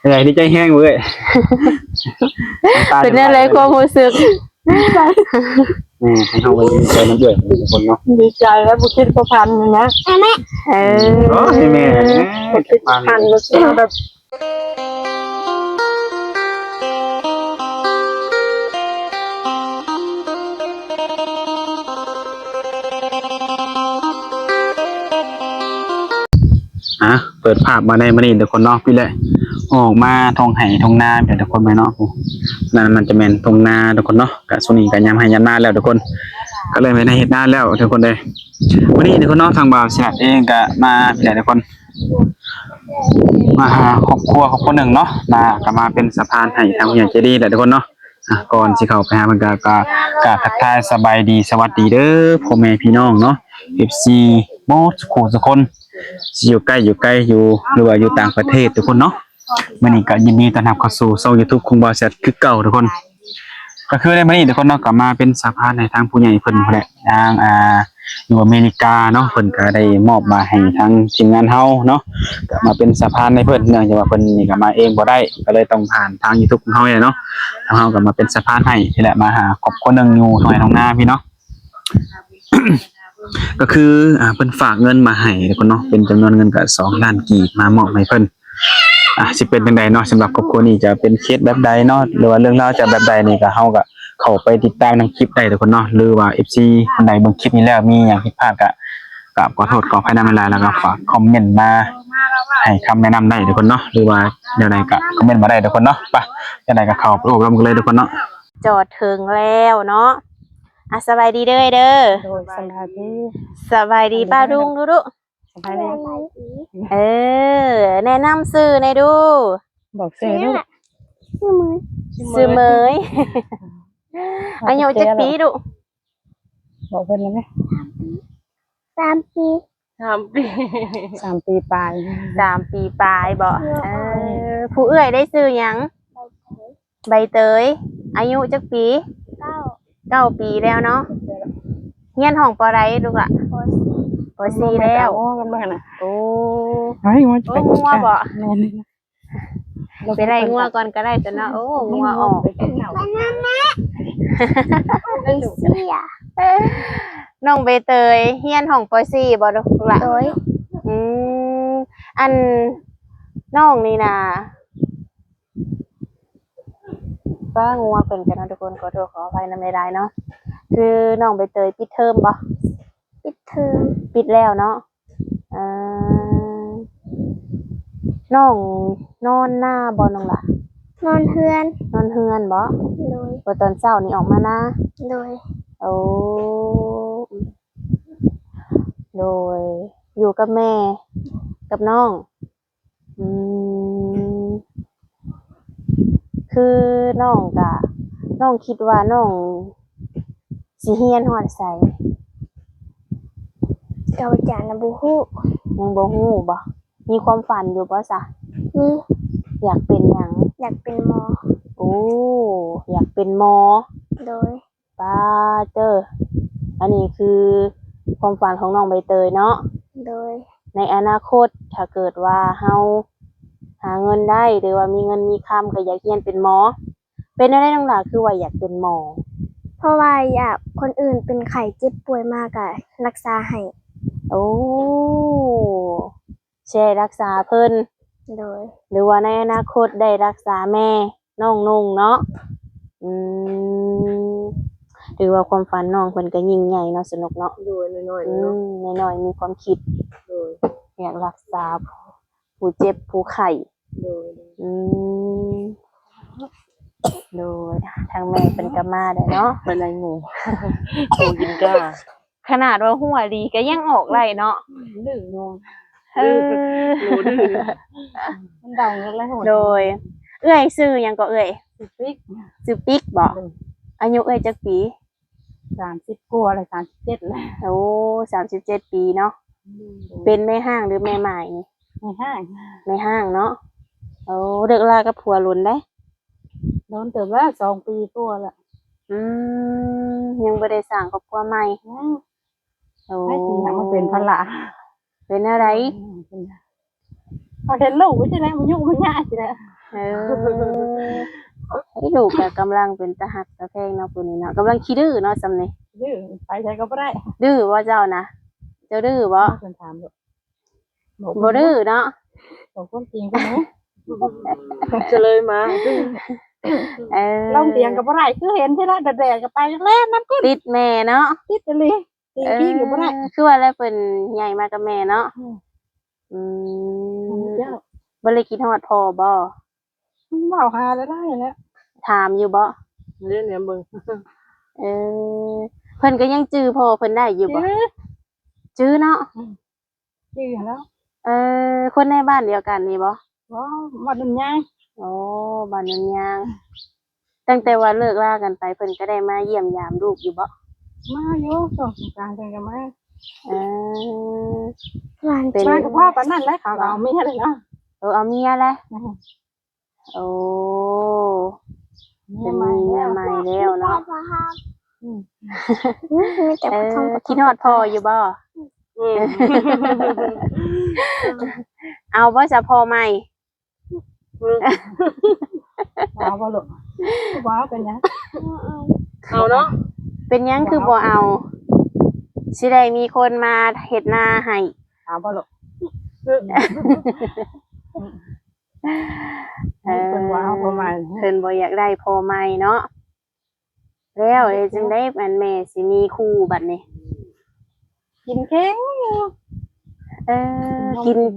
ເອື້ອຍດີໃຈແຮງເວີ້ຍ. ເປັນແນວໃດຄວາມຮູ້ສຶກ? ແມ່ນ ໃຫ້ເຮົາໄປດີໃຈນຳເອື້ອຍທຸກຄົນເນາະ. ດີໃຈແລ້ວ ບໍ່ຄິດບໍ່ຝັນນະ. ເອີ ໂອ້ຍ ແມ່ ບໍ່ຄິດບໍ່ຝັນ ແບບ ອ່ະ ເປີດພາບມາໃນມື້ນີ້ທຸກຄົນເນາະ ພີ້ແຫຼະ ອອກມາທົ່ງໄຮ່ທົ່ງນາພີ້ແຫຼະທຸກຄົນເນາະ. ນັ້ນມັນຈະແມ່ນທົ່ງນາທຸກຄົນເນາະ. ກະຊ່ວງນີ້ກະຍາມໄຮ່ຍາມນາແລ້ວທຸກຄົນ ກະເລີ່ມເຮັດໄຮ່ເຮັດນາແລ້ວທຸກຄົນເອີຍ. ມື້ນີ້ທຸກຄົນເນາະ ທາງບ່າວສິລັດເອງກະມາພີ້ແຫຼະທຸກຄົນ ມາຫາຄອບຄົວຄອບຄົວໜຶ່ງເນາະ ມາ ກະມາເປັນສະພານໃຫ້ທາງຜູ້ໃຫຍ່ໃຈດີແຫຼະທຸກຄົນເນາະ. ອ່ະ ກ່ອນຊິເຂົ້າໄປຫາເພິ່ນກະ ກະ ກະທັກທາຍສະບາຍດີສະຫວັດດີເດີພໍ່ແມ່ພີ່ນ້ອງເນາະ ເອັຟຊີ ໝົດທຸກຜູ້ທຸກຄົນ ຊິຢູ່ໃກ້ຢູ່ໄກ ຢູ່ ຫຼືວ່າຢູ່ຕ່າງປະເທດທຸກຄົນເນາະ. ມື້ນີ້ກະຍິນດີຕ້ອນຮັບເຂົ້າສູ່ຊ່ອງຢູທູບຂອງບ່າວສິລັດຄືເກົ່າທຸກຄົນ. ກະຄືໃນມື້ນີ້ທຸກຄົນເນາະ ກະມາເປັນສະພານໃຫ້ທາງຜູ້ໃຫຍ່ເພິ່ນພຸ້ນແຫຼະ ທາງ ອ່າ ຢູ່ອາເມລິກາເນາະ ເພິ່ນກະໄດ້ມອບໝາຍໃຫ້ທາງທີມງານເຮົາເນາະ ກະມາເປັນສະພານໃຫ້ເພິ່ນ ເນື່ອງຈາກວ່າເພິ່ນນີ້ກະມາເອງບໍ່ໄດ້ ກະເລີຍຕ້ອງຜ່ານທາງຢູທູບຂອງເຮົານີ້ແຫຼະເນາະ. ທາງເຮົາກະມາເປັນສະພານໃຫ້ນີ້ແຫຼະ ມາຫາຄອບຄົວໜຶ່ງຢູ່ທົ່ງໄຮ່ທົ່ງນາພີ້ເນາະ. ກະຄື ອ່າ ເພິ່ນຝາກເງິນມາໃຫ້ທຸກຄົນເນາະ ເປັນຈຳນວນເງິນກະສອງລ້ານກີບ ມາມອບໃຫ້ເພິ່ນ. ອ່າ ຊິເປັນຈັ່ງໃດເນາະ ສຳລັບຄອບຄົວນີ້ຈະເປັນເຄສແບບໃດເນາະ ຫຼືວ່າເລື່ອງລາວຈະແບບໃດນີ້ ກະເຮົາກະເຂົ້າໄປຕິດຕາມນຳຄລິບໄດ້ທຸກຄົນເນາະ. ຫຼືວ່າ ເອັຟຊີ ຄົນໃດເບິ່ງຄລິບນີ້ແລ້ວ ມີຫຍັງຜິດພາດກະ ກະຂໍໂທດຂໍອະໄພນຳຫຼາຍໆ ແລ້ວກະຝາກຄອມເມັນມາໃຫ້ຄຳແນະນຳໄດ້ທຸກຄົນເນາະ ຫຼືວ່າແນວໃດກະຄອມເມັນມາໄດ້ທຸກຄົນເນາະ. ໄປ ຈັ່ງໃດກະເຂົ້າໄປໂອ້ລົມກັນເລີຍທຸກຄົນເນາະ. ຈອດເຖິງແລ້ວເນາະ. ອ່ະ ສະບາຍດີເດີ ເດີ. ໂດຍ ສະບາຍດີ. ສະບາຍດີປ້າລຸງດຸ. ສະບາຍດີ. ເອີ ແນະນຳຊື່ແດ່ດຸ. ບອກຊື່ດູ. ຊື່ເໝີຍ. ຊື່ເໝີຍ. ອາຍຸຈັກປີດຸ? ບອກເພິ່ນໄດ້ໄໝ? ສາມປີ. ສາມປີ. ສາມປີປາຍ. ສາມປີປາຍບໍ? ເອີ ຜູ້ເອື້ອຍໄດ້ຊື່ຫຍັງ? ໃບເຕີຍ. ອາຍຸຈັກປີ? ເກົ້າ. ເກົ້າປີແລ້ວເນາະ. ຮຽນຫ້ອງ ປ.ໃດລູກຫຼ້າ? ປ.ສີ່. ປ.ສີ່ແລ້ວ. ງົວກັນເບິ່ງຫັ້ນນະ. ໂອ້ ເຮີ້ຍ ງົວຈະໄປ ງົວບໍ? ແມ່ນ. ໄປໄລ່ງົວກ່ອນກະໄດ້ຕົວະເນາະ. ໂອ້ ງົວອອກ. ນ້ອງໃບເຕີຍຮຽນຫ້ອງ ປ.ສີ່ ບໍລູກຫຼ້າ? ໂດຍ. ອືມ ອັນ ນ້ອງນີ້ນະ ປ້າ ງົວເພິ່ນກັນເນາະທຸກຄົນ ຂໍໂທດຂໍອະໄພນຳຫຼາຍໆເນາະ. ຄືນ້ອງໃບເຕີຍປິດເທີມບໍ? ປິດເທີມ. ປິດແລ້ວເນາະ. ເອີ ນ້ອງນອນນາບໍນ້ອງຫຼ້າ? ນອນເຮືອນ. ນອນເຮືອນບໍ? ໂດຍ. ບໍ່ ຕອນເຊົ້ານີ້ອອກມານາ? ໂດຍ. ໂອ້ ໂດຍ. ຢູ່ກັບແມ່ກັບນ້ອງ? ອືມ ຄືນ້ອງກະ ນ້ອງຄິດວ່ານ້ອງຊິຮຽນຮອດໃສ? ເຈົ້າອາຈານນະບໍ່ຮູ້. ຍັງບໍ່ຮູ້ບໍ? ມີຄວາມຝັນຢູ່ບໍ່ຊະ? ມີ. ຢາກເປັນຫຍັງ? ຢາກເປັນໝໍ. ໂອ້ ຢາກເປັນໝໍ. ໂດຍ. ປາເຕີ ອັນນີ້ຄືຄວາມຝັນຂອງນ້ອງໃບເຕີຍເນາະ. ໂດຍ. ໃນອະນາຄົດ ຖ້າເກີດວ່າເຮົາຫາເງິນໄດ້ ຫຼືວ່າມີເງິນມີຄຳ ກະຢາກຮຽນເປັນໝໍ. ເປັນແນວໃດນ້ອງຫຼ້າຄືວ່າຢາກເປັນໝໍ? ເພາະວ່າຢາກຄົນອື່ນເປັນໄຂ້ເຈັບປ່ວຍມາກະລັກສາໃຫ້. ໂອ້ ຊິໄດ້ລັກສາເພິ່ນ. ໂດຍ. ຫຼືວ່າໃນອະນາຄົດໄດ້ລັກສາແມ່ນ້ອງນຸ່ງເນາະ. ອືມ ຖືວ່າຄວາມຝັນນ້ອງເພິ່ນກະຍິ່ງໃຫຍ່ເນາະ ສະໜຸກເນາະ. ໂດຍ. ນ້ອຍໆ ອືມ ເນາະ ນ້ອຍໆ ມີຄວາມຄິດ. ໂດຍ. ຢາກລັກສາຜູ້ເຈັບຜູ້ໄຂ້. ໂດຍ. ອືມ ໂດຍ. ທາງແມ່ເພິ່ນກະມາແລ້ວເນາະ. ໄປໄລ່ງູ ງູກິນກ້າ. ຂະໜາດວ່າຫົວດີກະຍັງອອກໄດ້ເນາະ. ດື້ງູ. ເອີ ງູດື້. ມັນເດົາເງິນແລ້ວ. ໂດຍ. ເອື້ອຍຊື່ຫຍັງເກາະເອື້ອຍ? ຊື່ປິກ. ຊື່ປິກບໍ? ໂດຍ. ອາຍຸເອື້ອຍຈັກປີ? ສາມສິບກວ່າແລ້ວ ສາມສິບເຈັດແລ້ວ. ໂອ້ ສາມສິບເຈັດປີເນາະ. ໂດຍ. ເປັນແມ່ຮ້າງຫຼືແມ່ໝ້າຍນີ້? ແມ່ຮ້າງ. ແມ່ຮ້າງເນາະ. ໂອ້ ເລີກລາກັບຜົວດົນໃດ? ດົນເຕີບແລ້ວ ສອງປີກວ່າແລ້ວ. ອືມ ຍັງບໍ່ໄດ້ສ້າງຄອບຄົວໃໝ່? ຍັງ. ໂອ້ ໃຜຊິຫາມາເປັນພາລະ. ເປັນແນວໃດ? ອືມ ເປັນ ເຂົາເຫັນລູກຈັ່ງໃດ ມາຍຸມາຍາຊິແຫຼະ. ເອີ ເອີຍ ລູກກໍກຳລັງເປັນຕາຮັກຕາແພງເນາະ ຜູ້ນີ້ເນາະ ກຳລັງຂີ້ດື້ເນາະ ຊ່ຳນີ້. ດື້ ໄປໃສກໍບໍ່ໄດ້ ດື້ບໍ່ເຈົ້ານະ? ເຈົ້າດື້ບໍ່? ເພິ່ນຖາມຢູ່. ບໍ່ ບໍ່ດື້ເນາະ ບອກຄວາມຈິງກັນເນາະ ຈະເລີຍມາ. ເອີ ລົງຖຽງກໍບໍ່ໄດ້ ຄືເຫັນທີລະແດດໆກໍໄປແລ່ນນຳກັນ ຕິດແມ່ເນາະ ຕິດອີ່ຫຼີ. ຕີປີ້ກໍບໍ່ໄດ້ ເອີ ຄືວ່າແລ້ວເພິ່ນໃຫຍ່ມາກັບແມ່ເນາະ. ອືມ ອືມ ເຈົ້າ ບໍ່ໄດ້ຄິດຮອດພໍ່ບໍ່? ເວົ້າຫາໄດ້ໆແຫຼະ ຖາມຢູ່ບໍ່? ເລີຍແນມເບິ່ງ ເອີ ເພິ່ນກໍຍັງຈື່ພໍ່ເພິ່ນໄດ້ຢູ່ບໍ່? ຈື່ ຈື່ເນາະ. ອືມ ຈື່ແລ້ວ. ເອີ ຄົນໃນບ້ານດຽວກັນນີ້ບໍ່? ບໍ່ ບ້ານໂນນຍາງ. ອໍ ບ້ານໂນນຍາງ. ຕັ້ງແຕ່ວ່າເລີກລາກັນໄປ ເພິ່ນກໍໄດ້ມາຢ້ຽມຢາມລູກຢູ່ບໍ່? ມາຢູ່ ຊ່ວງສົງການເພິ່ນກໍມາ. ເອີ ເປັນ ມາກໍພໍປານນັ້ນແຫຼະ ເຂົາກໍເອົາເມຍແລ້ວເນາະ. ເອີ ເອົາເມຍແລ້ວ. ອືມ ໂອ້ ເມຍໃໝ່ແລ້ວ ເປັນເມຍໃໝ່ແລ້ວເນາະ. ອືມ ມີແຕ່ ເອີ ຜູ້ເຖົ້າ ຄິດຮອດພໍ່ຢູ່ບໍ່? ອືມ ເອົາບໍ່ສະພໍ່ໃໝ່? ອືມ ເອົາບໍ່ລູກ? ບໍ່ເອົາ ເປັນຫຍັງ? ເອົາເນາະ. ເປັນຫຍັງຄືບໍ່ເອົາ? ຊິໄດ້ມີຄົນມາເຮັດນາໃຫ້. ເອົາບໍ່ລູກ? ເອີ ເພິ່ນບໍ່ເອົາພໍ່ໃໝ່ ເພິ່ນບໍ່ຢາກໄດ້ພໍ່ໃໝ່ເນາະ. ແລ້ວເຮັດຈັ່ງໃດ ອັນແມ່ຊິມີຄູ່ບັດນີ້? ກິນເຄັ່ງ. ເອີ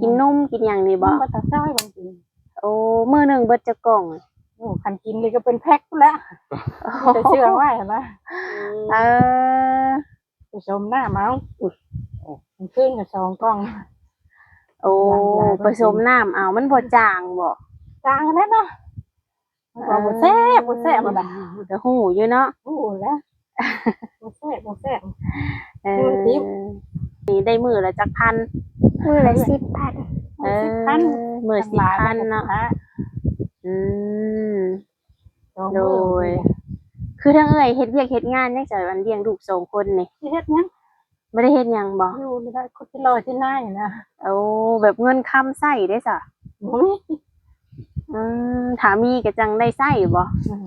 ກິນນົມ ກິນນົມ ກິນຫຍັງນີ້ບໍ່? ນມບັດຕາຊາຍບາງທີ. ໂອ້ ມື້ໜຶ່ງເບິດຈັກກ່ອງ? ໂອ້ ຄັນກິນນີ້ກໍເປັນແພັກພຸ້ນແຫຼະ. ມີແຕ່ເຊື່ອງໄວ້ຫັ້ນນະ. ເອີ ປະສົມນ້ຳເອົາ. ມື້ຄືນກໍສອງກ່ອງ. ໂອ້ ປະສົມນ້ຳເອົາ ມັນບໍ່ຈາງບໍ່? ຈາງແລ້ວເນາະ. ມັນກໍບໍ່ແຊບ ບໍ່ແຊບ ເອີ ມັນນະ ກໍຮູ້ຢູ່ເນາະ. ຮູ້ແລ້ວ ບໍ່ແຊບ ບໍ່ແຊບ. ເອີ ມື້ນີ້ໄດ້ມື້ລະຈັກພັນ? ມື້ລະສິບພັນ. ເອີ ສິບພັນ ມື້ສິບພັນເນາະ. ອືມ ໂດຍ ຄືທາງເອື້ອຍເຮັດວຽກເຮັດງານຫຍັງ ຈະອັນລ້ຽງລູກສອງຄົນນີ້? ຊິເຮັດຫຍັງ? ບໍ່ໄດ້ເຮັດຫຍັງບໍ່? ຢູ່ນີ້ລະ ຂຸດທີ່ລອຍທີ່ນາຍນະ. ໂອ້ ແບບເງິນຄຳໃຊ້ເດ້ຊະ? ບໍ່ມີ. ອືມ ຖ້າມີກໍຈັ່ງໄດ້ໃຊ້ບໍ່? ອືມ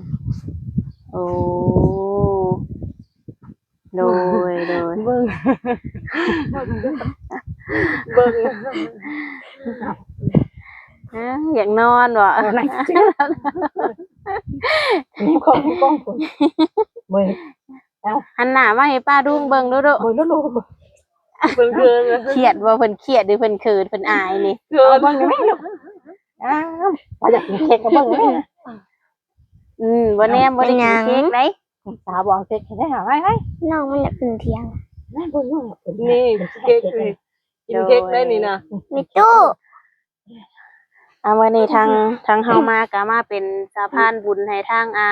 ໂອ້ ໂດຍ ໂດຍ ເບິ່ງ ເບິ່ງ ອາ ຢາກນອນບໍ່? ມີຄວາມ ມີກ້ອງພຸ້ນ ເບິ່ງ. ເອົ້າ ຫັນໜ້າມາໃຫ້ປ້າລຸງເບິ່ງດູລູກ. ເບິ່ງດູລູກ ເພິ່ນເຂີນ ຄຽດບໍ່? ເພິ່ນຄຽດຫຼືເພິ່ນເຂີນ ເພິ່ນອາຍນີ້? ເຂີນ. ເອົາເບິ່ງແມ່ລູກ. ອ້າວ ວ່າຢາກກິນເຄັກກໍເບິ່ງແມ່. ອືມ ບໍ່ແນມ ບໍ່ໄດ້ກິນເຄັກໃດ໋. ສາວບໍ່ເອົາເຄັກໃຫ້ໄດ້ຫາໄວ້ໄວ້. ນ້ອງມັນຢາກຂຶ້ນຖຽງ. ແມ່ເບິ່ງລູກ ນີ້ເຄັກນີ້ ກິນເຄັກໄດ້ນີ້ນະ. ມີຕູ້. ອ່າ ມື້ນີ້ທາງ ທາງເຮົາມາກໍມາເປັນສະພານບຸນໃຫ້ທາງ ອ່າ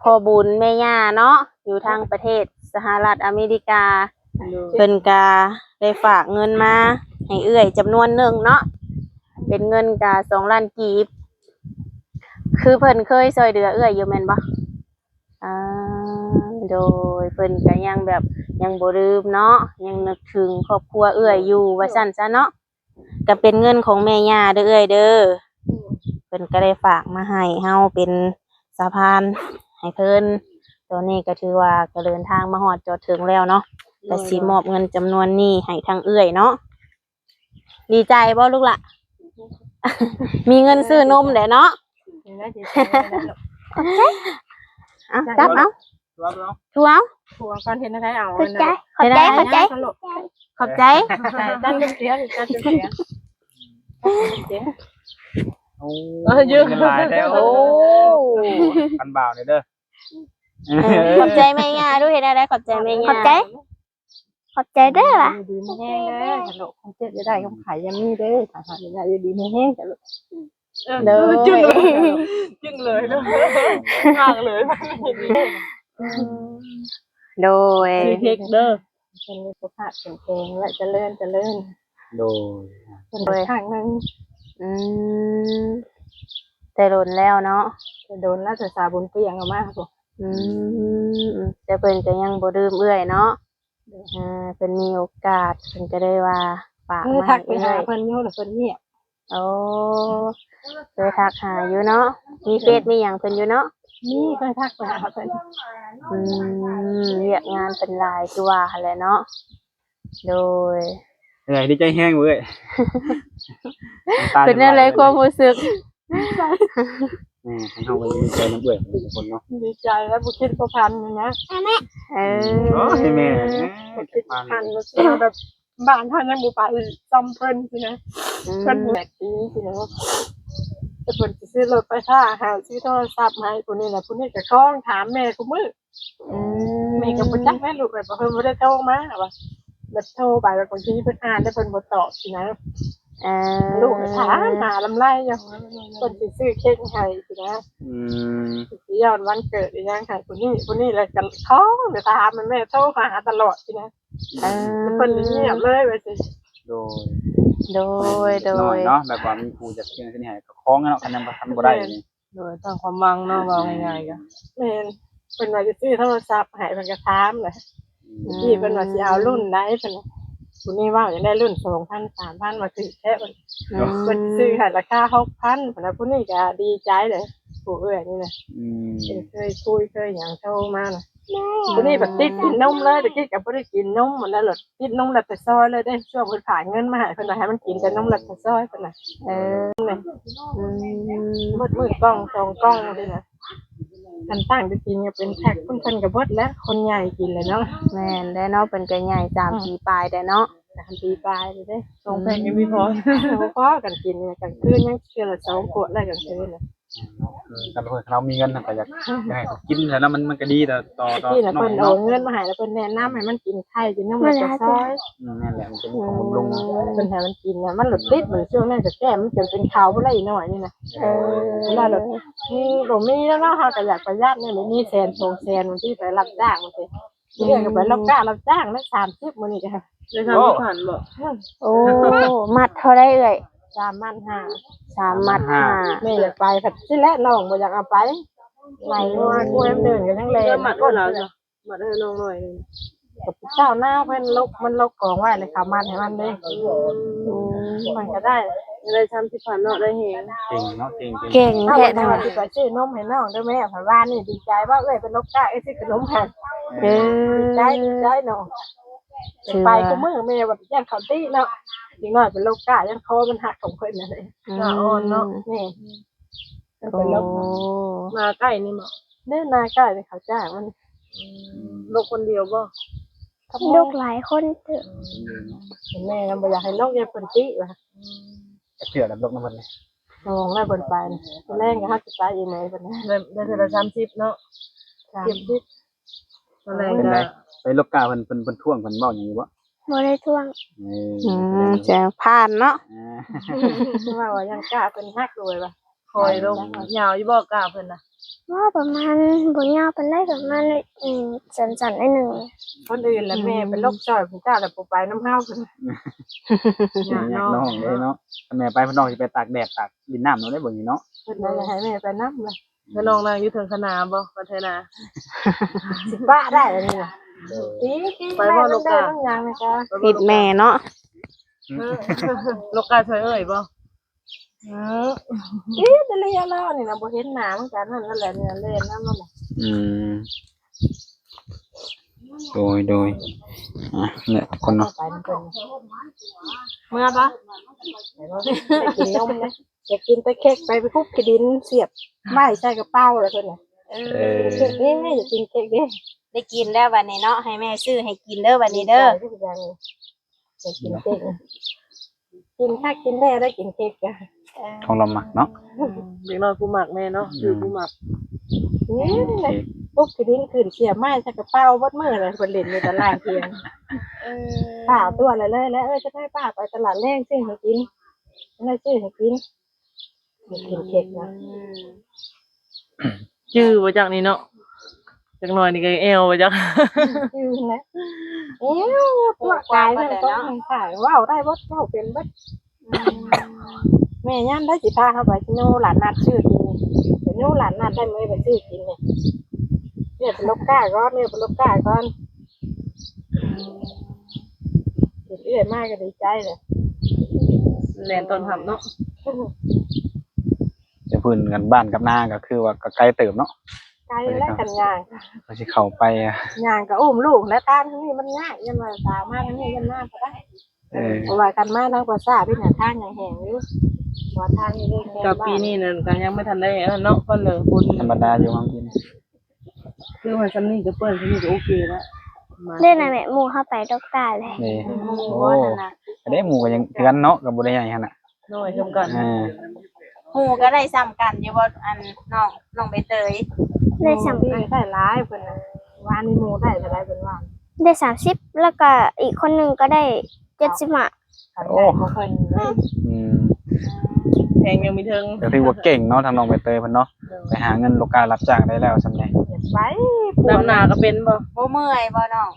ພໍ່ບຸນແມ່ຍ່າເນາະ ຢູ່ທາງປະເທດສະຫະລັດອາເມລິກາ. ໂດຍ ເພິ່ນກໍໄດ້ຝາກເງິນມາໃຫ້ເອື້ອຍຈຳນວນໜຶ່ງເນາະ ເປັນເງິນກໍສອງລ້ານກີບ. ຄືເພິ່ນເຄີຍຊ່ວຍເຫຼືອເອື້ອຍຢູ່ແມ່ນບໍ່? ອ່າ ໂດຍ ເພິ່ນກໍຍັງແບບຍັງບໍ່ລືມເນາະ ຍັງນຶກເຖິງຄອບຄົວເອື້ອຍຢູ່ ວ່າຊັ້ນຊະເນາະ. ກໍເປັນເງິນຂອງແມ່ຍ່າເດີເອື້ອຍເດີ ເພິ່ນກໍໄດ້ຝາກມາໃຫ້ເຮົາເປັນສະພານໃຫ້ເພິ່ນ. ຕອນນີ້ກໍຖືວ່າກໍເດີນທາງມາຮອດຈອດເຖິງແລ້ວເນາະ ກໍຊິມອບເງິນຈຳນວນນີ້ໃຫ້ທາງເອື້ອຍເນາະ. ດີໃຈບໍ່ລູກຫຼ້າ? ມີເງິນຊື້ນົມແຫຼະເນາະ. ເອົາ ຈັບເອົາ. ທວງ ທວງ ທວງກ່ອນ. ເຮັດແນວໃດເອົາ? ຂອບໃຈ ຂອບໃຈ ຂອບໃຈ ຂອບໃຈ. ຂອບໃຈ ຂອບໃຈ. ໂອ້ ເງິນຫຼາຍແທ້. ໂອ້ ພັນບາດນີ້ເດີ. ເອີ ຂອບໃຈແມ່ຍ່າດູ. ເຮັດແນວໃດ? ຂອບໃຈແມ່ຍ່າ. ຂອບໃຈ ຂອບໃຈເດີ. ຢູ່ດີມີແຮງເດີ ຄັນໂລກຄວາມເຈັບຢ່າໄດ້ ຄວາມໄຂ້ຢ່າມີເດີ. ຖ້າຫາກຢູ່ດີມີແຮງ ໂດຍ ຈຶ່ງເລີຍ ຈຶ່ງເລີຍ ມາກເລີຍ. ໂດຍ ເຮັກເດີ ເພິ່ນມີສຸຂະເຂັ້ມແຂງ ແລະ ຈະເລີນ ຈະເລີນ. ໂດຍ ເພິ່ນໄປຂ້າງໜຶ່ງ. ອືມ ແຕ່ດົນແລ້ວເນາະ. ແຕ່ດົນແລ້ວ ແຕ່ສາບຸນປ່ຽງອອກມາພຸ້ນ. ອືມ ແຕ່ເພິ່ນກໍຍັງບໍ່ລືມເອື້ອຍເນາະ. ໂດຍ ເອີ ເພິ່ນມີໂອກາດ ເພິ່ນກໍໄດ້ວ່າຝາກມາໃຫ້ເອື້ອຍ. ເອີ ທັກໄປຫາເພິ່ນຢູ່ ແລ້ວເພິ່ນງຽບ. ໂອ້ ເຄີຍທັກຫາຢູ່ເນາະ ມີເຟສມີຫຍັງເພິ່ນຢູ່ເນາະ? ມີ ເຄີຍທັກໄປຫາເພິ່ນ. ອືມ ວຽກງານເພິ່ນຫຼາຍຄືວ່າຫັ້ນແຫຼະເນາະ. ໂດຍ ເອີຍ ດີໃຈແຮງເວີ້ຍ ເປັນແນວໃດຄວາມຮູ້ສຶກ? ດີໃຈ ແມ່ນ ທາງເຮົາກໍດີໃຈນຳເອື້ອຍທຸກຄົນເນາະ ດີໃຈແລ້ວ ບໍ່ຄິດບໍ່ຝັນນີ້ນະ. ເອີ ໂອ້ຍ ແມ່ ບໍ່ຄິດບໍ່ຝັນ ແບບ ບ້ານເຮົາຍັງບໍ່ໄປຊ່ຳເພິ່ນຊີ້ນະ. ອືມ ເພິ່ນແບບນີ້ຊີ້ນະ ແຕ່ເພິ່ນຊິຊື້ລົດໄຟຟ້າໃຫ້ ຊື້ໂທລະສັບໃຫ້ ຜູ້ນີ້ລະ ຜູ້ນີ້ກໍຄອງຖາມແມ່ຄູ່ມື້. ອືມ ແມ່ກໍບໍ່ຈັກແມ່ລູກເອີຍ ເພິ່ນບໍ່ໄດ້ໂທມາວ່າ ແບບໂທໄປ ແບບບາງທີເພິ່ນອ່ານແລ້ວເພິ່ນບໍ່ຕອບຊີ້ນະ. ເອີ ລູກກໍຖາມຫາລຳໄລຢູ່ ເພິ່ນຊິຊື້ເຄັກໃຫ້ຊີ້ນະ. ອືມ ຊິຍ້ອນວັນເກີດອີ່ຫຍັງໃຫ້ຜູ້ນີ້ ຜູ້ນີ້ແລ້ວກໍຄອງໄປຖາມ ແມ່ໂທຫາຕະຫຼອດຊີ້ນະ. ເອີ ເພິ່ນນີ້ງຽບເລີຍວ່າຊີ້. ໂດຍ ໂດຍ ໂດຍ ນ້ອຍເນາະ ແບບວ່າມີຜູ້ຢາກຊື້ໃຫ້ກໍຄອງເນາະ ຄັນຍັງບໍ່ທັນບໍ່ໄດ້ນີ້. ໂດຍ ຕັ້ງຄວາມຫວັງເນາະ ເວົ້າງ່າຍໆກໍ ແມ່ນ ເພິ່ນວ່າຊິຊື້ໂທລະສັບໃຫ້ ເພິ່ນກໍຖາມແຫຼະ. ອືມ ທີ່ເພິ່ນວ່າຊິເອົາລຸ້ນໃດ ເພິ່ນ ຜູ້ນີ້ເວົ້າຢາກໄດ້ລຸ້ນສອງພັນ ສາມພັນ ວ່າຖືກແທ້ ເພິ່ນ ອືມ ເພິ່ນຊື້ໃຫ້ລາຄາຫົກພັນ ເພິ່ນວ່າ ຜູ້ນີ້ກໍດີໃຈເດ້ ຜູ້ເອື້ອຍນີ້ນະ. ອືມ ເພິ່ນເຄີຍຄຸຍເຄີຍຫຍັງໂທມານະ ຜູ້ນີ້ບັດຕິດກິນນົມເລີຍ ແຕ່ກີ້ກໍບໍ່ໄດ້ກິນນົມ ແລ້ວຕິດນົມແລັກຕາຊອຍເລີຍເດ້. ຊ່ວງເພິ່ນຝາກເງິນມາໃຫ້ ເພິ່ນວ່າໃຫ້ມັນກິນແຕ່ນົມແລັກຕາຊອຍ ເພິ່ນວ່າ. ເອີ ອືມ ໝົດມື້ກ່ອງສອງກ່ອງນີ້ນະ ຄັນຕັ້ງແຕ່ກິນກໍເປັນແພັກ ເພິ່ນກໍເບິດແລ້ວ ຄົນໃຫຍ່ກິນແລ້ວເນາະ. ແມ່ນແລ້ວເນາະ ເພິ່ນກໍໃຫຍ່ ສາມ ອືມ ປີປາຍແລ້ວເນາະ ສາມ ປີປາຍແລ້ວເດ້. ສອງແພັກຍັງບໍ່ພໍ ບໍ່ພໍກັນກິນ ກາງຄືນຍັງເທື່ອລະສອງຂວດແລ້ວ ກາງຄືນນະ. ເອີ ຄັນເຮົາມີເງິນ ເຮົາກໍຢາກ ຢາກໃຫ້ເພິ່ນກິນແຫຼະເນາະ ມັນ ມັນກໍດີຕໍ່ ຕໍ່ ຕໍ່ນ້ອງເນາະ. ເພິ່ນເອົາເງິນມາໃຫ້ ແລ້ວເພິ່ນແນະນຳໃຫ້ມັນກິນໄຂ່ ກິນນົມແລັກຕາຊອຍ. ອືມ ນັ້ນແຫຼະ ມັນຈະມີຄວາມບຳລຸງ ເພິ່ນໃຫ້ມັນກິນນະ ມັນລະຕິດ ມັນຊ່ວງນັ້ນກໍແກ້ມ ມັນຈົນເປັນເຂົາບໍ່ໄດ້ອີ່ນ້ອຍນີ້ນະ. ເອີ ເວລາລະ ອືມ ບໍ່ມີແລ້ວເນາະ ເຮົາກໍຢາກປະຢັດນີ້ ມີແສນສອງແສນ ບາງທີໄປຮັບຈ້າງ ບາງທີ ເລື່ອຍກໍໄປລັອກກ້າ ອືມ ຮັບຈ້າງນະ ສາມສິບ ມື້ນີ້ກໍໄດ້ສາມສິບພັນບໍ? ໂອ້ ມັດເທົ່າໃດເອື້ອຍ? ສາມພັນຫ້າ ສາມພັນຫ້າ ສາມພັນຫ້າ ແມ່ຢາກໄປ ພັດຊິແລະ ນ້ອງບໍ່ຢາກເອົາໄປ ໄລ່ງົວ ອືມ ກວຍມັນເດີນກໍຍັງແລ່ນ ມັດໃຫ້ລາວ ມັດໃຫ້ນ້ອງໜ້ອຍໜຶ່ງ ກໍເຈົ້າໜ້າເພິ່ນລົກ ມັນລົກຂອງໄວ້ ແລ້ວເຂົາມັດໃຫ້ມັນເດ້. ອືມ ມັນກໍໄດ້ ໄດ້ສາມສິບພັນເນາະ ໄດ້ແຮງ ເກັ່ງເນາະ ເກັ່ງ ເກັ່ງ ເກັ່ງແທ້ ເອົາໄວ້ວ່າຊິໄປຊື້ນົມໃຫ້ນ້ອງເດີແມ່ ເພາະວ່ານີ້ດີໃຈວ່າເອື້ອຍເພິ່ນລົກກ້າ ເອື້ອຍຊື້ຂະໜົມໃຫ້. ເອີ ດີໃຈ ດີໃຈນ້ອງ ໄປ ຄືວ່າ ຄູ່ມື້ແມ່ວ່າຢ້ານເຂົາຕິເນາະ ເດັກນ້ອຍເປັນໂລກກ້າ ຢ້ານຄໍມັນຫັກຂອງເພິ່ນນັ້ນແຫຼະ. ອືມ ໜ້າອ່ອນເນາະ ແມ່ນ ເພິ່ນເປັນໂລກ ໂອ້ ນາໃກ້ນີ້ບໍ? ເດີ ນາໃກ້ນີ້ເຂົາຈ້າງມັນ. ອືມ ໂລກຄົນດຽວບໍ? ກັບໂລກຫຼາຍຄົນເຕີບ. ອືມ ແມ່ນບໍ່ຢາກໃຫ້ໂລກ ຢ້ານເພິ່ນຕິວ່າ. ອືມ ຈັກເທື່ອແລ້ວລົກນຳເພິ່ນນີ້? ສອງແລ້ວເພິ່ນໄປ ມື້ແລງກໍເຮົາຊິໄປອີກແມ່ເພິ່ນ ໄດ້ ໄດ້ເທື່ອລະສາມສິບເນາະ ສາມສິບ ຕອນແລງກໍ ເປັນໃດ ໄປລົກກ້າເພິ່ນ ເພິ່ນ ເພິ່ນທ້ວງ ເພິ່ນເວົ້າຫຍັງຢູ່ບໍ່? ບໍ່ໄດ້ທ້ວງ. ເອີ ອືມ ແຕ່ຜ່ານເນາະ ອ່າ ເວົ້າວ່າຢ້ານກ້າເພິ່ນຫັກໂດຍວ່າ ຄ່ອຍລົງ ຍາວຢູ່ບໍ່ກ້າເພິ່ນນະ? ບໍ່ ປະມານ ບໍ່ຍາວປານໃດ ປະມານ ອືມ ສັ້ນໆໜ້ອຍໜຶ່ງ. ຄົນອື່ນລະແມ່ໄປລົກຊ່ອຍເພິ່ນ ເຈົ້າລະບໍ່ໄປນຳເຮົາເພິ່ນ ຍາກນ້ອງເດ້ເນາະ ຄັນແມ່ໄປເພິ່ນນ້ອງຊິໄປຕາກແດດຕາກ ຫຼິ້ນນ້ຳເນາະ ໄດ້ເບິ່ງນີ້ເນາະ ເພິ່ນບໍ່ຢາກໃຫ້ແມ່ໄປນຳລະ. ແລ້ວນ້ອງນາງຢູ່ເທິງຄະນາບໍ່ ວັດໄທນາ ຊິປະໄດ້ອັນນີ້ນະ. ໂດຍ ຕີ ຕີ ໄປບໍ່ລົກກ້າ ຕິດແມ່ເນາະ ເອີ ລົກກ້າຊ່ອຍເອື້ອຍບໍ່? ເອີ ຕິດອີ່ຫຼີລາວນີ້ນະ ບໍ່ເຫັນໜ້າມັນກະນັ້ນແຫຼະ ນີ້ແລ່ນນຳມັນ. ອືມ ໂດຍ ໂດຍ ອ່ະ ແຫຼະ ທຸກຄົນເນາະ ໄປນຳເພິ່ນ ເມືອບໍ່? ໄປບໍ່? ໄປກິນນົມເດ້ ຢາກກິນແຕ່ເຄັກ ໄປ ໄປຄຸບຂີ້ດິນ ສຽບໄມ້ໃສ່ກະເປົາແລ້ວເພິ່ນນະ. ເອີ ເອີ ຢາກກິນເຄັກເດ້ ຢາກກິນເຄັກເດ້ ໄດ້ກິນແລ້ວບັດນີ້ເນາະ ໃຫ້ແມ່ຊື້ໃຫ້ກິນເດີບັດນີ້ເດີ ຢາກກິນເຄັກ ກິນຄັກກິນແນ່ໄດ້ກິນເຄັກກະ ຂອງລາວມັກເນາະ ເດັກນ້ອຍຜູ້ມັກແມ່ເນາະ ອືມ ຄືຜູ້ມັກ. ນີ້ແຫຼະ ປຸກຂີ້ດິນຂຶ້ນ ສຽບໄມ້ໃສ່ກະເປົາເບິດມື້ເລີຍ ເພິ່ນຫຼິ້ນຢູ່ຕະຫຼາດທ່ຽງ. ເອີ ປ້າຕົວະເລີຍ ເອີ ຈະໄດ້ປ້າໄປຕະຫຼາດແລງຊື້ໃຫ້ກິນ ໄດ້ຊື້ໃຫ້ກິນ ກິນເຄັກນະ. ອືມ ຈື່ບໍ່ຈັກນີ້ເນາະ ຈັກໜ້ອຍນີ້ກໍແອວບໍ່ຈັກ ຈື່ແຫຼະ ແອວຕົວະກາຍເພິ່ນຕ້ອງໃຫ້ຂາຍ ເວົ້າໄດ້ເບິດ ເວົ້າເປັນເບິດ. ອືມ ແມ່ຍາມໃດຊິພາເຮົາໄປໂນລາດນັດຊື້ກິນນີ້ ໄປໂນລາດນັດໄດ້ມື້ໄປຊື້ກິນນີ້ ເອື້ອຍໄປລົກກ້າກ່ອນ ເອື້ອຍໄປລົກກ້າກ່ອນ. ອືມ ເຫັນເອື້ອຍມາກໍດີໃຈແຫຼະ ແລ່ນຕ້ອນຮັບເນາະ. ແຕ່ພື້ນກັນບ້ານກັບນາກໍຄືວ່າກໍໄກເຕີບເນາະ. ໄກແລ້ວກັນຍ່າງ ກໍຊິເຂົ້າໄປ ຍ່າງກໍອຸ້ມລູກແລ້ວ ທາງນີ້ມັນຍາກ ຍັນວ່າສາມາດທາງນີ້ຍັນມາບໍ່ໄດ້. ເອີ ເພາະວ່າຄັນມາທາງພາສາພີ້ນະ ທາງຍັງແຫ້ງຢູ່ ວ່າທາງນີ້ເລີຍ ກໍປີນີ້ນັ້ນກໍຍັງບໍ່ທັນໄດ້ອັນນັ້ນເນາະ ເພິ່ນເລີຍ ຝົນທຳມະດາຢູ່ຂອງປີນີ້ ຄືວ່າຊ່ຳນີ້ກໍເປື້ອນ ຊ່ຳນີ້ກໍໂອເຄແລ້ວ. ເດ້ນະແມ່ ໝູ່ເຮົາໄປຕົກປາແລ້ວ ນີ້ ໂອ້ ໂອ້ ອັນນີ້ໝູ່ກໍຍັງເຮືອນເນາະ ກໍບໍ່ໄດ້ໃຫຍ່ຫັ້ນນະ ນ້ອຍສ່ຳກັນ ເອີ ໝູ່ກໍໄດ້ສ່ຳກັນຢູ່ບໍ່ ອັນນ້ອງ ນ້ອງໃບເຕີຍ? ໄດ້ສ່ຳກັນ ໄດ້ຫຼາຍເພິ່ນນະ ວານນີ້ໝູ່ໄດ້ເທົ່າໃດເພິ່ນວ່າ ໄດ້ສາມສິບ ແລ້ວກໍອີກຄົນໜຶ່ງກໍໄດ້ເຈັດສິບຫ້າ. ໂອ້ ຂອງເພິ່ນ ອືມ ແຮງຍັງມີເທິງ ກໍຖືວ່າເກັ່ງເນາະ ທາງນ້ອງໃບເຕີຍເພິ່ນເນາະ ໂດຍ ໄປຫາເງິນລູກຄ້າຮັບຈ້າງໄດ້ແລ້ວຊ່ຳນີ້ ໄປ ດຳນາກໍເປັນບໍ່? ບໍ່ເມື່ອຍບໍ່ນ້ອງ?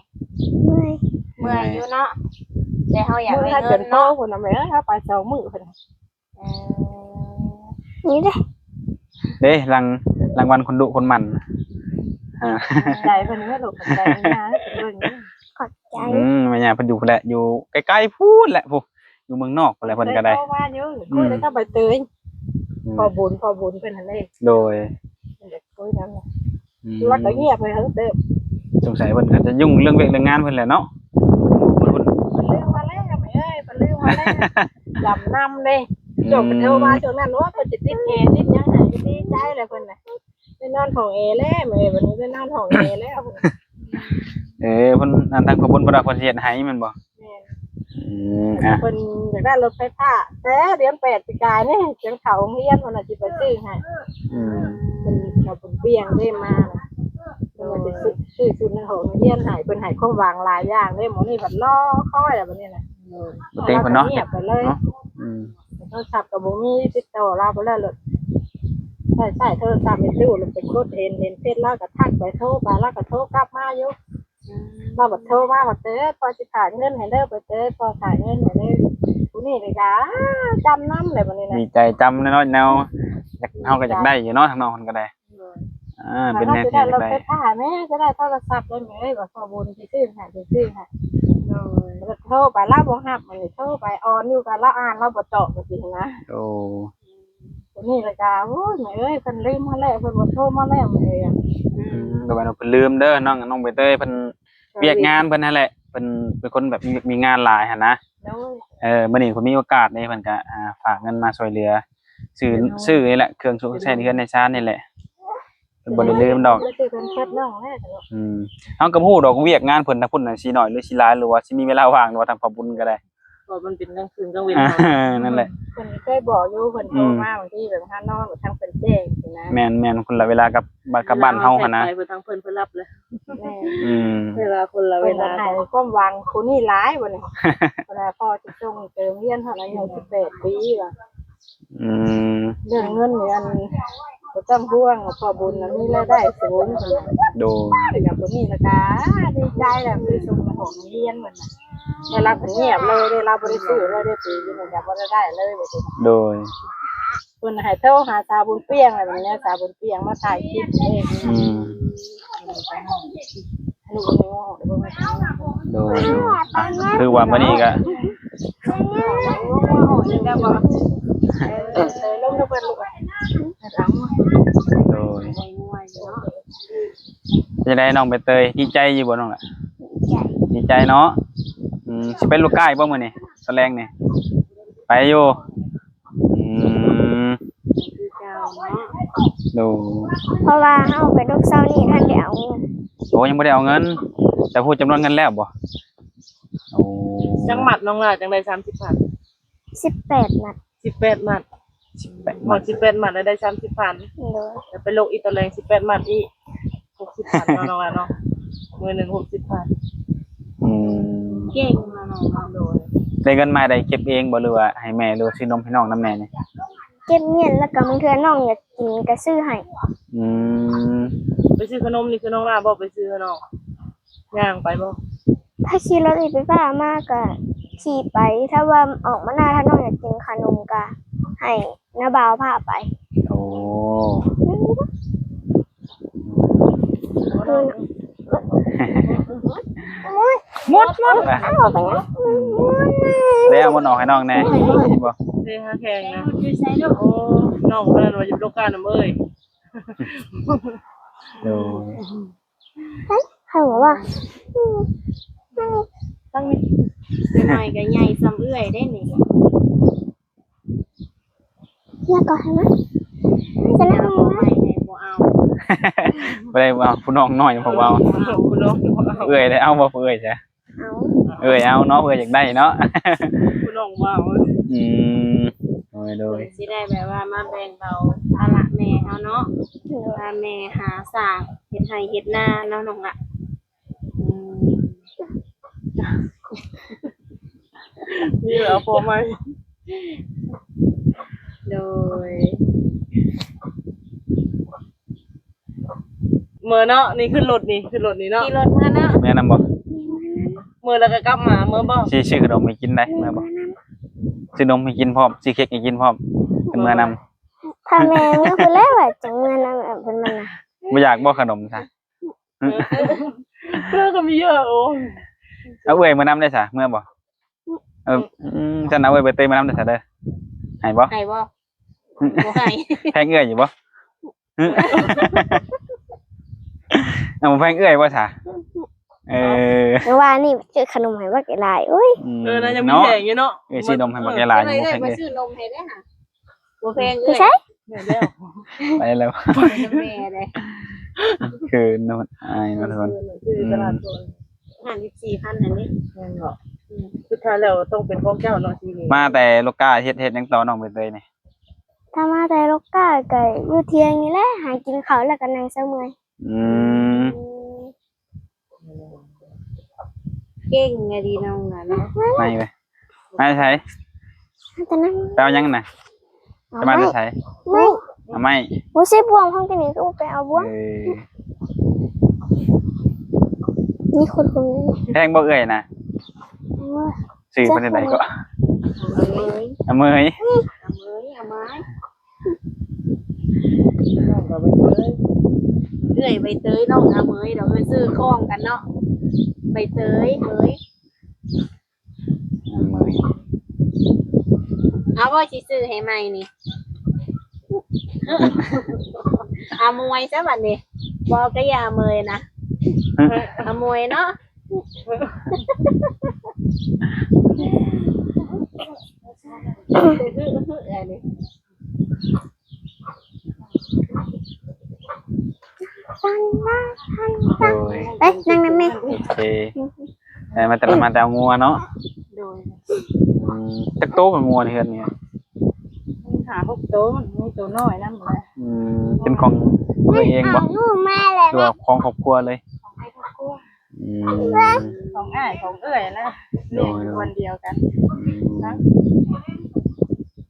ເມື່ອຍ ເມື່ອຍຢູ່ເນາະ ແຕ່ເຮົາຢາກໄດ້ເງິນເນາະ ເຮົາໄປສອງມື້ເພິ່ນ ເອີ ນີ້ເດ້ ເດ້ ລາງ ລາງວັນຄົນດຸຄົນໝັ່ນ ອ່າ ໃຈເພິ່ນເດີລູກ ຂອບໃຈນະ ເບິ່ງ ຂອບໃຈ ອືມ ແມ່ຍ່າເພິ່ນຢູ່ພຸ້ນແຫຼະ ຢູ່ໃກ້ໆພຸ້ນແຫຼະ ຜູ້ ຢູ່ເມືອງນອກພຸ້ນແຫຼະ ເພິ່ນກໍໄດ້ ໂທມາຢູ່ ອືມ ຄຸຍກັບໃບເຕີຍ ອືມ ພໍ່ບຸນ ພໍ່ບຸນເພິ່ນຫັ້ນເດ້ ໂດຍ ເພິ່ນຢາກຄຸຍນຳ ອືມ ລາວກໍງຽບໄປເຖິງເຕີບ ສົງໄສເພິ່ນກໍຈະຫຍຸ້ງເລື່ອງວຽກເລື່ອງງານເພິ່ນແຫຼະເນາະ ເພິ່ນລືມມາແລ້ວແມ່ເອີຍ ເພິ່ນລືມມາແລ້ວ ຈຳນຳເດ້ ອືມ ຈົບໄປໂທມາຊ່ວງນັ້ນ ໂອ້ ເພິ່ນຊິຕິດແອ ຕິດຫຍັງໃຫ້ ດີໃຈແລ້ວເພິ່ນນະ ໄດ້ນອນຫ້ອງແອແລ້ວ ເອີຍ ບັດນີ້ໄດ້ນອນຫ້ອງແອແລ້ວ ເອີ ເພິ່ນ ອັນທາງຂອງເພິ່ນບໍ່ໄດ້ ເພິ່ນຊິເຮັດໃຫ້ແມ່ນບໍ່? ແມ່ນ ອືມ ອ່ະ ເພິ່ນຢາກໄດ້ລົດໄຟຟ້າ ແຕ່ເດືອນແປດປີກາຍນີ້ ຈັ່ງເຂົ້າໂຮງຮຽນ ເພິ່ນວ່າຊິໄປຊື້ໃຫ້ ອືມ ເພິ່ນເອົາບຸນປ່ຽງເດ້ມາ ເພິ່ນວ່າຊິຊື້ ຊື້ຊຸດໃນຫ້ອງຮຽນໃຫ້ ເພິ່ນໃຫ້ຄວາມຫວັງຫຼາຍຢ່າງເດ້ ໝໍນີ້ບັດລໍຄອຍແລ້ວບັດນີ້ນະ ບໍ່ເຕັງເພິ່ນເນາະ ງຽບໄປເລີຍ ອືມ ໂທລະສັບກໍບໍ່ມີ ຕິດຕໍ່ລາວບໍ່ໄດ້ ໂລດໃຊ້ ໃຊ້ໂທລະສັບໃຫ້ຕູ້ ແລ້ວໄປກົດເຫັນ ເຫັນເຟສລາວກໍທັກໄປ ໂທໄປ ລາວກໍໂທກັບມາຢູ່ ລາວບັດໂທມາວ່າ ເອີ ພໍ່ຊິຝາກເງິນໃຫ້ເດີ ເອີ ພໍ່ຝາກເງິນໃຫ້ເດີ ຜູ້ນີ້ນີ້ກະຈຳນຳແຫຼະບັດນີ້ນະ ດີໃຈຈຳເນາະ ແນວ ຢາກ ເຮົາກໍຢາກໄດ້ຢູ່ເນາະ ທາງນ້ອງເພິ່ນກໍໄດ້ ໂດຍ ອ່າ ເປັນແນວທີ່ຢາກໄດ້ ແມ່ຈະໄດ້ໂທລະສັບໄດ້ແມ່ເອີຍ ວ່າພໍ່ບຸນຊິຊື້ໃຫ້ ຊິຊື້ໃຫ້ ໂດຍ ແລ້ວໂທໄປລາວບໍ່ຮັບ ອັນນີ້ໂທໄປອ່ອນຢູ່ ກໍລາວອ່ານລາວບໍ່ຕອບ ຈັ່ງຊີ້ນະ ໂອ້ ຜູ້ນີ້ລະກະ ໂອ້ຍ ແມ່ເອີຍ ເພິ່ນລືມມາແລ້ວ ເພິ່ນບໍ່ໂທມາແລ້ວ ແມ່ເອີຍ ອືມ ກໍວ່າເພິ່ນລືມເດີ ນ້ອງ ນ້ອງໃບເຕີຍ ເພິ່ນວຽກງານເພິ່ນຫັ້ນແຫຼະ ເພິ່ນເປັນຄົນແບບມີວຽກມີງານຫຼາຍຫັ້ນນະ ໂດຍ ເອີ ມື້ນີ້ເພິ່ນມີໂອກາດເດ້ ເພິ່ນກະ ອ່າ ຝາກເງິນມາຊ່ວຍເຫຼືອ ຊື້ ຊື້ນີ້ແຫຼະ ເຄື່ອງໃຊ້ໃນເຮືອນໃນຊານນີ້ແຫຼະ ເພິ່ນບໍ່ໄດ້ລືມດອກ ຊື້ເພິ່ນເພິ່ນນ້ອງແລ້ວ ອືມ ເຮົາກໍບໍ່ຮູ້ດອກ ວຽກງານເພິ່ນທາງພຸ້ນນະ ຊິໜ້ອຍ ຫຼື ຊິຫຼາຍ ຫຼືວ່າຊິມີເວລາວ່າງ ຫຼືວ່າທາງພໍ່ບຸນກໍໄດ້ ເພາະມັນເປັນກາງຄືນກາງເວັນ ເອີ ນັ້ນແຫຼະ ເພິ່ນເຄີຍບອກຢູ່ ເພິ່ນໂທມາ ອືມ ບາງທີແບບເຮົານອນ ທາງເພິ່ນແຈ້ງຊີ້ນະ ແມ່ນໆ ຄົນລະເວລາກັບ ກັບບ້ານເຮົາຫັ້ນນະ ເວລາເຮົາແຊດໄປ ເພິ່ນທາງເພິ່ນ ເພິ່ນຫຼັບແລ້ວ ແມ່ນ ອືມ ເວລາຄົນລະເວລາ ເພິ່ນກໍໃຫ້ຄວາມຫວັງຜູ້ນີ້ຫຼາຍບັດນີ້ ເວລາພໍ່ຊິສົ່ງເຕີມຮຽນ ຮອດອາຍຸສິບແປດປີວ່າ ອືມ ເລື່ອງເງິນນີ້ ອັນ ບໍ່ຕ້ອງຫ່ວງ ພໍ່ບຸນນະມີລາຍໄດ້ສູງ ໂດຍ ແລ້ວກໍຜູ້ນີ້ລະກະດີໃຈແຫຼະ ຄືສົ່ງໄປຫ້ອງຮຽນເພິ່ນນະ ແຕ່ລາວກໍງຽບເລີຍເດ້ ລາວບໍ່ໄດ້ຊື້ເລີຍເດ້ ປີນີ້ກໍບໍ່ໄດ້ໄດ້ເລີຍ ໂດຍ ເພິ່ນໃຫ້ໂທຫາສາວບຸນປ່ຽງ ແລ້ວບັດນີ້ສາວບຸນປ່ຽງມາຖ່າຍຄລິບເອງ ອືມ ໂດຍ ອ່ະ ຄືວ່າມື້ນີ້ກະ ໂດຍ ເປັນຈັ່ງໃດນ້ອງໃບເຕີຍ ດີໃຈຢູ່ບໍ່ນ້ອງລະ? ດີໃຈ ດີໃຈເນາະ ອືມ ຊິໄປລູກຄ້າອີກບໍ່ມື້ນີ້ ຕອນແລງນີ້? ໄປຢູ່ ອືມ ຄືເກົ່າເນາະ ໂດຍ ເພາະວ່າເຮົາໄປລຸກເຊົ້ານີ້ທັນໄດ້ເອົາເງິນ ໂອ້ ຍັງບໍ່ໄດ້ເອົາເງິນ ແຕ່ຮູ້ຈຳນວນເງິນແລ້ວບໍ່? ໂອ້ ຈັກມັດນ້ອງຫຼ້າ ຈັ່ງໄດ້ສາມສິບພັນ? ສິບແປດມັດ ສິບແປດມັດ ສິບແປດມັດ ຮອດສິບແປດມັດແລ້ວໄດ້ສາມສິບພັນ ໂດຍ ແລ້ວໄປລົກອີກຕອນແລງສິບແປດມັດອີກ ຫົກສິບພັນເນາະນ້ອງຫຼ້າເນາະ ມື້ໜຶ່ງຫົກສິບພັນ ອືມ ເກັ່ງເນາະນ້ອງເນາະ ໂດຍ ໄດ້ເງິນມາໄດ້ເກັບເອງບໍ່ ຫຼືວ່າໃຫ້ແມ່ ຫຼືວ່າຊື້ນົມໃຫ້ນ້ອງນຳແດ່ນີ້? ເກັບເງິນ ແລ້ວກໍບາງເທື່ອນ້ອງຢາກກິນກໍຊື້ໃຫ້ ອືມ ໄປຊື້ຂະໜົມນີ້ຄືນ້ອງຫຼ້າບໍ່ໄປຊື້ໃຫ້ນ້ອງ? ຍ່າງໄປບໍ່? ຖ້າຂີ່ລົດອີ່ໄຟຟ້າມາກະຂີ່ໄປ ຖ້າວ່າອອກມາໜ້າ ຖ້ານ້ອງຢາກກິນຂະໜົມກະໃຫ້ນ້າບ່າວພາໄປ ໂອ້ ໝົດ ໝົດ ເອົາໄປ ແລ້ວໝົດອອກໃຫ້ນ້ອງແດ່ ເຫັນບໍ່? ເດ້ ຫາແຂ່ງນະ ຢູ່ໃສລູກ? ໂອ້ ນ້ອງເພິ່ນວ່າຢູ່ໂລກການຳເອີຍ. ໂດຍ ໃຜບອກວ່າ ຕັ້ງນີ້ ເດັກນ້ອຍກໍໃຫຍ່ສ່ຳເອື້ອຍເດ້ນີ້. ແລ້ວກໍໃຫ້ມາ ຈະນັ່ງ ໃຫ້ມາ ບໍ່ເອົາ ບໍ່ໄດ້ ບໍ່ເອົາ ຜູ້ນ້ອງນ້ອຍບໍ່ເອົາ ຜູ້ນ້ອງບໍ່ເອົາ ເອື້ອຍໄດ້ເອົາບໍ່ ເອື້ອຍຊະ? ເອົາ ເອື້ອຍເອົາເນາະ ເອື້ອຍຢາກໄດ້ເນາະ ຜູ້ນ້ອງບໍ່ເອົາ. ອືມ ໂດຍ ໂດຍ ເພິ່ນຊິໄດ້ແບບວ່າມາແບ່ງເບົາພາລະແມ່ເຮົາເນາະ ໂດຍ ພາແມ່ຫາສ້າງເຮັດໄຮ່ເຮັດນາເນາະ ນ້ອງລະ. ອືມ ນີ້ແຫຼະ ເອົາຜົວໃໝ່ ໂດຍ ເມືອເນາະ ນີ້ຂຶ້ນລົດນີ້ ຂຶ້ນລົດນີ້ເນາະ ຂີ່ລົດເມືອເນາະ ເມືອນຳບໍ່? ເມືອແລ້ວກໍກັບມາ ເມືອບໍ່? ຊິຊື້ຂະໜົມໃຫ້ກິນໄດ໋ ເມືອບໍ່? ຊື້ນົມໃຫ້ກິນພ້ອມ ຊື້ເຄັກໃຫ້ກິນພ້ອມ ເປັນເມືອນຳ ຖ້າແມ່ເມືອພຸ້ນແລ້ວ ຈັ່ງເມືອນຳເພິ່ນມັນນະ ບໍ່ຢາກບໍ່ຂະໜົມຊະ? ເອີ ເອີ ເອີ ກໍມີເຍອະ ໂອ້ ເອົາເອື້ອຍມານຳໄດ້ຊະ ເມືອບໍ່? ເອີ ອືມ ຊັ້ນເອົາເອື້ອຍໃບເຕີຍມານຳໄດ້ຊະເດີ ໃຫ້ບໍ່? ໃຫ້ບໍ່? ບໍ່ໃຫ້ ແພງເອື້ອຍຢູ່ບໍ່? ເອົາ ແພງເອື້ອຍບໍ່ຊະ? ເອີ ເມື່ອວານນີ້ຊື້ຂະໜົມໃຫ້ບັກຫຼາຍ ໂອ້ຍ ອືມ ເອີ ນະ ຍັງມີແຮງຢູ່ເນາະ ເອີ ຊື້ນົມໃຫ້ບັກຫຼາຍຢູ່ ແພງເອື້ອຍ ຊື້ນົມໃຫ້ເດ້ຫາ ບໍ່ແພງເອື້ອຍ ໄປແລ້ວ ໄປແລ້ວ ໄປນຳແມ່ເດ້ ຄືນອນອາຍເນາະ ທຸກຄົນ ຄືຕະຫຼາດໂຕນ ອືມ ຫ້າສິບສີ່ພັນຫັ້ນເດ້ ແມ່ນບໍ່? ອືມ ສຸດທ້າຍແລ້ວຕ້ອງເປັນຂອງເຈົ້າເນາະ ທີ່ນີ້ ມາແຕ່ໂລກກາ ເຮັດ ເຮັດຫຍັງຕໍ່ ນ້ອງໃບເຕີຍນີ້? ຖ້າມາແຕ່ໂລກກາກໍຢູ່ທ່ຽງນີ້ແຫຼະ ຫາກິນເຂົ້າແລ້ວກໍນັ່ງເຊົາເມື່ອຍ ອືມ ເກັ່ງອີ່ຫຼີນ້ອງນະເນາະ ໄປ ໄປ ມາແຕ່ໃສ? ມາແຕ່ນັ້ນ ໄປເອົາຫຍັງນະ? ຈະມາແຕ່ໃສ? ໄມ້ ເອົາໄມ້ ບໍ່ໃຊ່ບ່ວງຂອງກິນນີ້ ຄືໄປເອົາບ່ວງ ເອີ ມີຄົນຄົນ ແພງບໍ່ເອື້ອຍນະ? ໂອ້ຍ ຊື່ເພິ່ນຈັ່ງໃດກໍ? ອາເໝີຍ ອາເໝີຍ ອາເໝີຍ ອາເໝີຍ ນ້ອງກໍໃບເຕີຍ ເອື້ອຍໃບເຕີຍ ນ້ອງອາເໝີຍ ດອກເອີ້ຍ ຊື່ຄ້ອງກັນເນາະ ໃບເຕີຍ ເໝີຍ ອາເໝີຍ ເອົາບໍ່ ຊິຊື້ໃຫ້ໃໝ່ນີ້ ອາມວຍຊະບັດນີ້ ບໍ່ກໍຢ່າເໝີຍນະ ອາມວຍເນາະ. ໂດຍ ເອີຍ ນັ່ງນຳແມ່ ໂອເຄ ໄດ້ມາແຕ່ລະ ມາແຕ່ເອົາງົວເນາະ ໂດຍ ອືມ ຈັກໂຕກັບງົວໃນເຮືອນນີ້? ຫ້າຫົກໂຕ ມັນມີໂຕນ້ອຍນຳແຫຼະ ອືມ ເປັນຂອງຕົວເອງບໍ່ ຫຼືວ່າຂອງຄອບຄົວເລີຍ? ຂອງໃນຄອບຄົວ ອືມ ຂອງອ້າຍຂອງເອື້ອຍນະ ໂດຍ ລ້ຽງຢູ່ບ່ອນດຽວກັນ ອືມ ນະ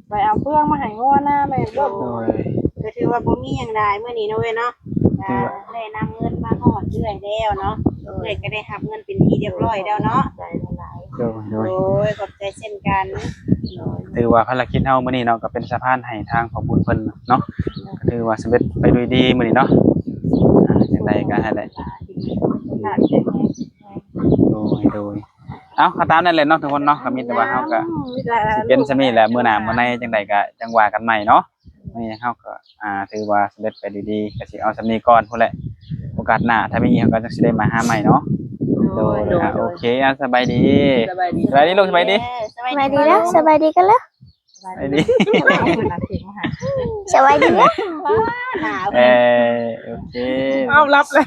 ໄປເອົາເຟືອງມາໃຫ້ງົວນາແມ່ນບໍ່ ໂດຍ ກໍຖືວ່າບໍ່ມີຫຍັງຫຼາຍມື້ນີ້ເນາະເວີຍເນາະ ຖືວ່າ ກໍໄດ້ນຳເງິນມາຮອດເອື້ອຍແລ້ວເນາະ ໂດຍ ເອື້ອຍກໍໄດ້ຮັບເງິນເປັນທີ່ຮຽບຮ້ອຍແລ້ວເນາະ ໂດຍ ໂດຍ ໂດຍ ຂອບໃຈເຊັ່ນກັນ ໂດຍ ຖືວ່າພາລະກິດເຮົາມື້ນີ້ເນາະ ກໍເປັນສະພານໃຫ້ທາງພໍ່ບຸນເພິ່ນເນາະ ໂດຍ ກໍຖືວ່າສຳເລັດໄປດ້ວຍດີມື້ນີ້ເນາະ ອ່າ ຈັ່ງໃດກໍໃຫ້ໄດ້ ໂດຍ ໂດຍ ເອົ້າ ກໍຕາມນັ້ນແຫຼະເນາະທຸກຄົນເນາະ ກໍມີແຕ່ວ່າເຮົາກໍຊິເປັນສ່ຳນີ້ແຫຼະ ມື້ໜ້າມື້ໃນຈັ່ງໃດກໍຈັ່ງວ່າກັນໃໝ່ເນາະ ມື້ນີ້ເຮົາກໍ ອ່າ ຖືວ່າສຳເລັດໄປດ້ວຍດີ ກໍຊິເອົາສ່ຳນີ້ກ່ອນພຸ້ນແຫຼະ ໂອກາດໜ້າຖ້າມີອີກເຮົາກໍຈັ່ງຊິໄດ້ມາຫາໃໝ່ເນາະ ໂດຍ ໂດຍ ໂດຍ ໂອເຄ ອ່າ ສະບາຍດີ ສະບາຍດີ ສະບາຍດີລູກ ສະບາຍດີ ສະບາຍດີເດີ້ ສະບາຍດີກັນເດີ້ ສະບາຍດີ ສະບາຍດີເດີ້ ເອີ ໂອເຄ ເອົ້າ ຫຼັບແລ້ວ